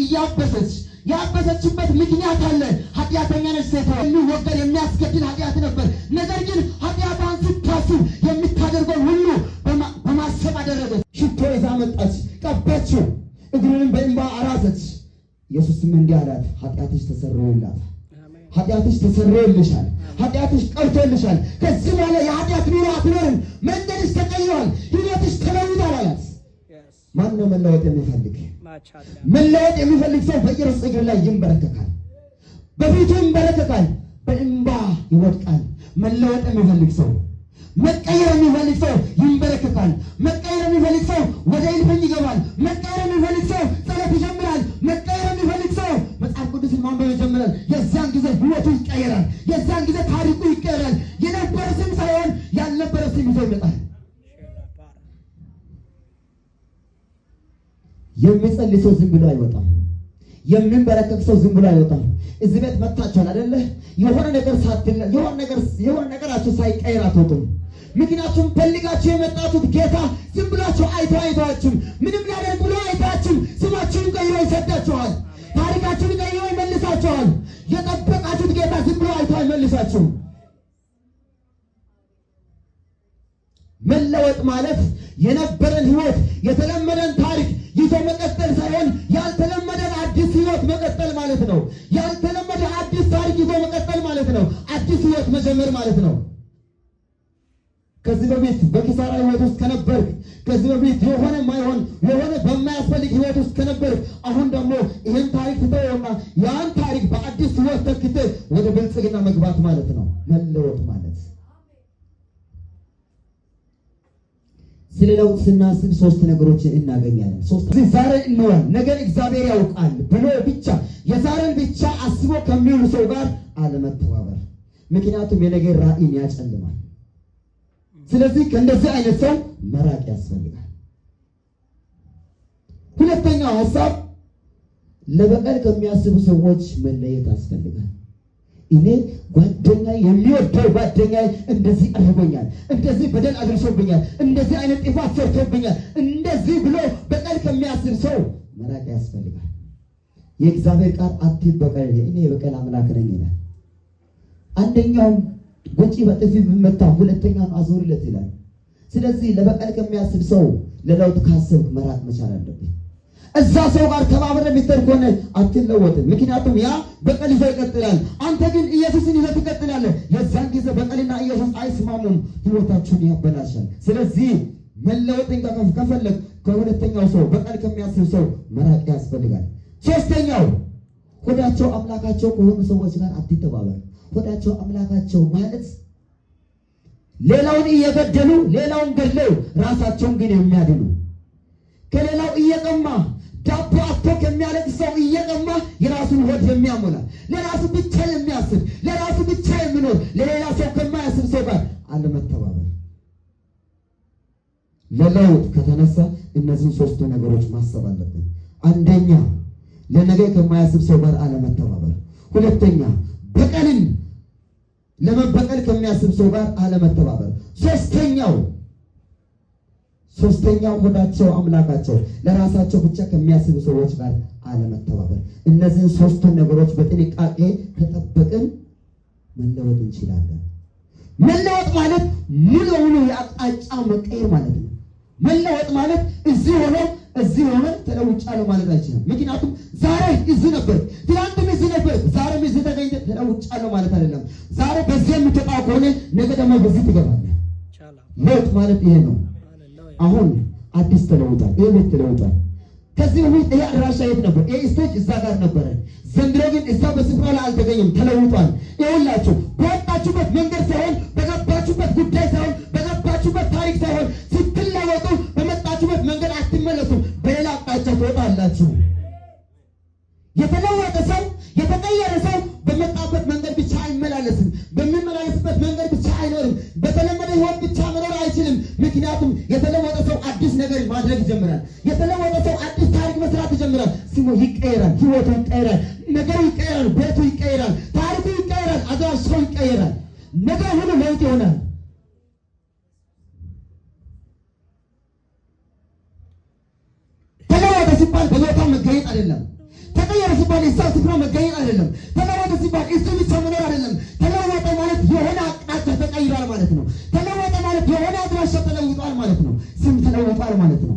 እያበሰች፣ ያበሰችበት ምክንያት አለ። ኃጢአተኛ ነች ሴቷ። የሚወገድ የሚያስገድል ኃጢአት ነበር። ነገር ግን ኃጢአቷን ስታስብ የምታደርገውን ሁሉ በማሰብ አደረገች። ሽቶ ይዛ መጣች፣ ቀባችው፣ እግሩንም በእንባ አራሰች። ኢየሱስም እንዲህ አላት፣ ኃጢአትሽ ተሰርዮላታል። ኃጢአትሽ ተሰርዮልሻል። ኃጢአትሽ ቀርቶልሻል። ከዚህ በኋላ የኃጢአት ኑሮ አትኖርም። መንገድሽ ተቀይሯል። ሕይወትሽ ተለውጧል አላት። ማን ነው መለወጥ የሚፈልግ? መለወጥ የሚፈልግ ሰው በኢየሱስ እግር ላይ ይንበረከካል፣ በፊቱ ይንበረከካል፣ በእንባ ይወድቃል። መለወጥ የሚፈልግ ሰው፣ መቀየር የሚፈልግ ሰው ይንበረከካል። መቀየር የሚፈልግ ሰው ወደ እልፍኝ ይገባል። መቀየር የሚፈልግ ሰው ጸሎት ይጀምራል። መቀየር የሚፈልግ ሰው መጽሐፍ ቅዱስን ማንበብ ይጀምራል። የዛን ጊዜ ሕይወቱ ይቀየራል። የዛን ጊዜ ታሪኩ ይቀየራል። የነበረ ስም ሳይሆን ያልነበረ ስም ይዞ ይመጣል። የሚጸልይ ሰው ዝም ብሎ አይወጣም። የሚንበረከክ ሰው ዝም ብሎ አይወጣም። እዚህ ቤት መጥታችኋል አይደለ? የሆነ ነገር ሳትል የሆነ ነገራችሁ ሳይቀየር አትወጡም። ምክንያቱም ፈልጋችሁ የመጣችሁት ጌታ ዝም ብላችሁ አይቶ አይቷችሁም። ምንም ሊያደርግ ብሎ አይቷችሁም። ስማችሁን ቀይሮ ይሰዳችኋል። ታሪካችሁን ቀይሮ ይመልሳችኋል። የጠበቃችሁት ጌታ ዝም ብሎ አይቶ አይመልሳችሁም። መለወጥ ማለት የነበረን ህይወት፣ የተለመደን ታሪክ ይዞ መቀጠል ሳይሆን ያልተለመደን አዲስ ህይወት መቀጠል ማለት ነው። ያልተለመደ አዲስ ታሪክ ይዞ መቀጠል ማለት ነው። አዲስ ህይወት መጀመር ማለት ነው። ከዚህ በፊት በኪሳራ ህይወት ውስጥ ከነበርክ፣ ከዚህ በፊት የሆነ ማይሆን የሆነ በማያስፈልግ ህይወት ውስጥ ከነበርክ፣ አሁን ደግሞ ይህን ታሪክ ትተውና ያን ታሪክ በአዲስ ህይወት ተክተህ ወደ ብልጽግና መግባት ማለት ነው። መለወጥ ማለት። ስለ ለውጥ ስናስብ ሶስት ነገሮችን እናገኛለን። ሶስት፣ ዛሬ እንዋል፣ ነገን እግዚአብሔር ያውቃል ብሎ ብቻ የዛሬን ብቻ አስቦ ከሚውል ሰው ጋር አለመተባበር። ምክንያቱም የነገ ራዕይን ያጨልማል። ስለዚህ ከእንደዚህ አይነት ሰው መራቅ ያስፈልጋል። ሁለተኛው ሀሳብ ለበቀል ከሚያስቡ ሰዎች መለየት ያስፈልጋል። እኔ ጓደኛ የሚወደው ጓደኛ እንደዚህ አድርጎኛል፣ እንደዚህ በደል አድርሶብኛል፣ እንደዚህ አይነት ጥፋት ሰርቶብኛል፣ እንደዚህ ብሎ በቀል ከሚያስብ ሰው መራቅ ያስፈልጋል። የእግዚአብሔር ቃል አትበቀል፣ እኔ የበቀል አምላክ ነኝ ይላል። አንደኛውም ጉንጭ በጥፊ ቢመታ ሁለተኛውን አዞርለት ይላል። ስለዚህ ለበቀል ከሚያስብ ሰው ለለውጥ ካሰብክ መራቅ መቻል አለብህ። እዛ ሰው ጋር ተባብረህ የምትሄድ ከሆነ አትለወጥም። ምክንያቱም ያ በቀል ይዞ ይቀጥላል። አንተ ግን ኢየሱስን ይዘህ ትቀጥላለህ። የዛን ጊዜ በቀልና ኢየሱስ አይስማሙም፣ ህይወታችሁን ያበላሻል። ስለዚህ መለወጥን ከፈለግ ከሁለተኛው ሰው፣ በቀል ከሚያስብ ሰው መራቅ ያስፈልጋል። ሶስተኛው ሆዳቸው አምላካቸው ከሆኑ ሰዎች ጋር አትተባበር። ሆዳቸው አምላካቸው ማለት ሌላውን እየገደሉ፣ ሌላውን ገድለው ራሳቸውን ግን የሚያድኑ፣ ከሌላው እየቀማ፣ ዳቦ አጥቶ ከሚያለቅስ ሰው እየቀማ የራሱን ሆድ የሚያሞላ፣ ለራሱ ብቻ የሚያስብ፣ ለራሱ ብቻ የሚኖር፣ ለሌላ ሰው ከማያስብ ሰው ጋር አለመተባበር። ለለውጥ ከተነሳ እነዚህን ሶስቱ ነገሮች ማሰብ አለብን። አንደኛ ለነገ ከማያስብ ሰው ጋር አለመተባበር። ሁለተኛ በቀልን ለመበቀል ከሚያስብ ሰው ጋር አለመተባበር። ሶስተኛው ሆዳቸው አምላካቸው፣ ለራሳቸው ብቻ ከሚያስቡ ሰዎች ጋር አለመተባበር። እነዚህን ሶስቱን ነገሮች በጥንቃቄ ከጠበቅን መለወጥ እንችላለን። መለወጥ ማለት ሙሉ በሙሉ የአቅጣጫ መቀየር ማለት ነው። መለወጥ ማለት እዚህ ሆኖ እዚህ ሆኖ ተለውጫለሁ ማለት አይችልም። ምክንያቱም ዛሬ እዚህ ነበር፣ ትናንትም እዚህ ነበር፣ ዛሬም እዚህ ተገኝተህ ተለውጫለሁ ማለት አይደለም። ዛሬ በዚህ የምትወጣው ከሆነ ነገ ደግሞ በዚህ ትገባለህ። ለውጥ ማለት ይሄ ነው። አሁን አዲስ ተለውጧል። ይሄ ቤት ተለውጧል። ከዚህ በፊት ይሄ አድራሻ የት ነበር? ይሄ stage እዛ ጋር ነበረ። ዘንድሮ ግን እዛ በስፍራው ላይ አልተገኘም፣ ተለውጧል። ይኸውላችሁ በወጣችሁበት መንገድ ሳይሆን፣ በገባችሁበት ጉዳይ ሳይሆን፣ በገባችሁበት ታሪክ ሳይሆን ስትለወጡ በመጣችሁበት መንገድ አትመለሱም፣ በሌላ አቅጣጫ ትወጣላችሁ። የተለወጠ ሰው፣ የተቀየረ ሰው በመጣበት መንገድ ብቻ አይመላለስም። በሚመላለስበት መንገድ ብቻ አይኖርም። በተለመደ ህይወት ብቻ መኖር አይችልም። ምክንያቱም የተለወጠ ሰው አዲስ ነገር ማድረግ ይጀምራል። የተለወጠ ሰው አዲስ ታሪክ መስራት ይጀምራል። ስሙ ይቀየራል፣ ህይወቱ ይቀየራል፣ ነገሩ ይቀየራል፣ ቤቱ ይቀየራል፣ ታሪኩ ይቀየራል፣ አድራሻው ይቀየራል። ነገር ሁሉ ለውጥ ይሆናል። ተለወጠ ሲባል በቦታው መገኘት አይደለም። ሲባል እዛ ስፍራ መገኘት አይደለም። ተለወጠ ሲባል እሱ ብቻ መኖር አይደለም። ተለወጠ ማለት የሆነ አቅጣጫ ተቀይሯል ማለት ነው። ተለወጠ ማለት የሆነ አድራሻ ተለውጧል ማለት ነው። ስም ተለውጧል ማለት ነው።